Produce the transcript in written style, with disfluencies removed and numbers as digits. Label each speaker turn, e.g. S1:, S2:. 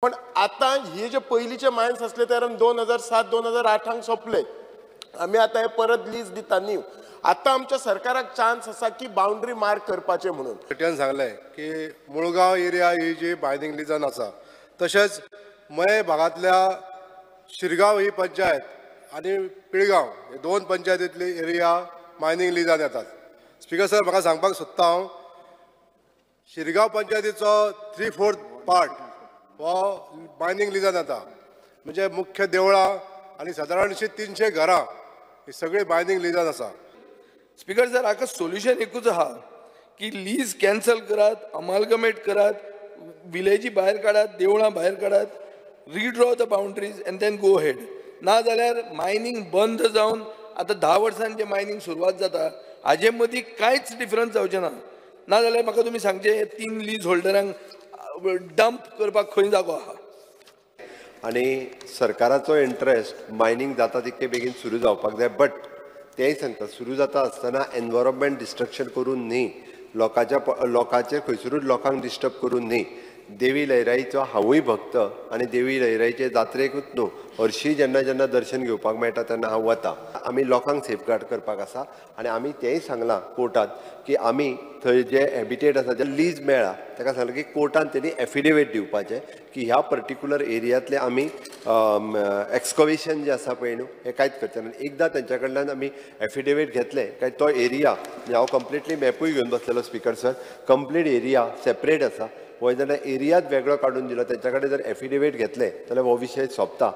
S1: पण आतां हे जे पयलींचे मायन्स आसले ते 2007 2008 सोंपले. आमी आतां हे परत लीज दिता न्यू. आतां आमच्या सरकाराक चान्स आसा की बाउंड्री मार्क करपाचें म्हणून.
S2: सेक्रेटरीन सांगलें की मुळगांव एरिया ही जी बायंडींग लिजान आसा, तशेंच मये भागांतल्या शिरगांव ही पंचायत आनी पिळगांव हे 2 पंचायतींतली एरिया मायनींग लिजान येतात. स्पिकर सर, म्हाका सांगपाक सोदता हांव, शिरगांव पंचायतीचो 3/4 पार्ट हो मायनींग लिजान येता. म्हणजे मुख्य देवळां आनी सादारणशी 300 घरां ही सगळी मायनींग लिजान आसा.
S3: स्पिकर सर, हाका सोल्युशन एकूच आहा की लीज कॅन्सल करात, अमालगमेट करात, विलेजी भायर काडात, देवळां भायर काडात, redraw the boundaries and then go ahead. ना जाल्यार मायनींग बंद जावन आतां 10 वर्सांनी जें मायनींग सुरवात जाता हाजे मदीं कांयच डिफरन्स जावचें ना. ना जाल्यार म्हाका तुमी सांगचें 3 लीज होल्डरांक डंप करपाक खंय जागो आहा.
S4: आनी सरकाराचो इंट्रस्ट मायनींग जाता तितके बेगीन सुरू जावपाक जाय, बट तेंय सांगता सुरू जाता आसतना एनवायरमेंट डिस्ट्रक्शन करून न्ही, लोकांचेर खंयसरूच लोकांक डिस्टर्ब करून न्ही. देवी लयराईचो हांवूय भक्त आनी देवी लयराईचे जात्रेकूच न्हू, हरशीं जेन्ना जेन्ना दर्शन घेवपाक मेळटा तेन्ना हांव वता. आमी लोकांक सेफगार्ड करपाक आसा आनी आमी तेंय सांगलां कोर्टांत की आमी थंय जे हॅबिटेट आसा जे लीज मेळ्ळा ताका सांगलां की कोर्टान तेणी एफिडेवीट दिवपाचें की ह्या पर्टिक्युलर एरियांतलें आमी एक्सकवेशन जें आसा पळय न्हू हें कांयच करचें ना. एकदां तेंच्या कडल्यान आमी एफिडेवीट घेतलें काय तो एरिया, हांव कंप्लिटली मॅपूय घेवन बसलेलो speaker sir, complete area separate आसा. हो जेन्ना एरियाच वेगळो काडून दिलो तेंच्या कडेन जर एफिडेवीट घेतलें जाल्यार हो विशय सोंपता.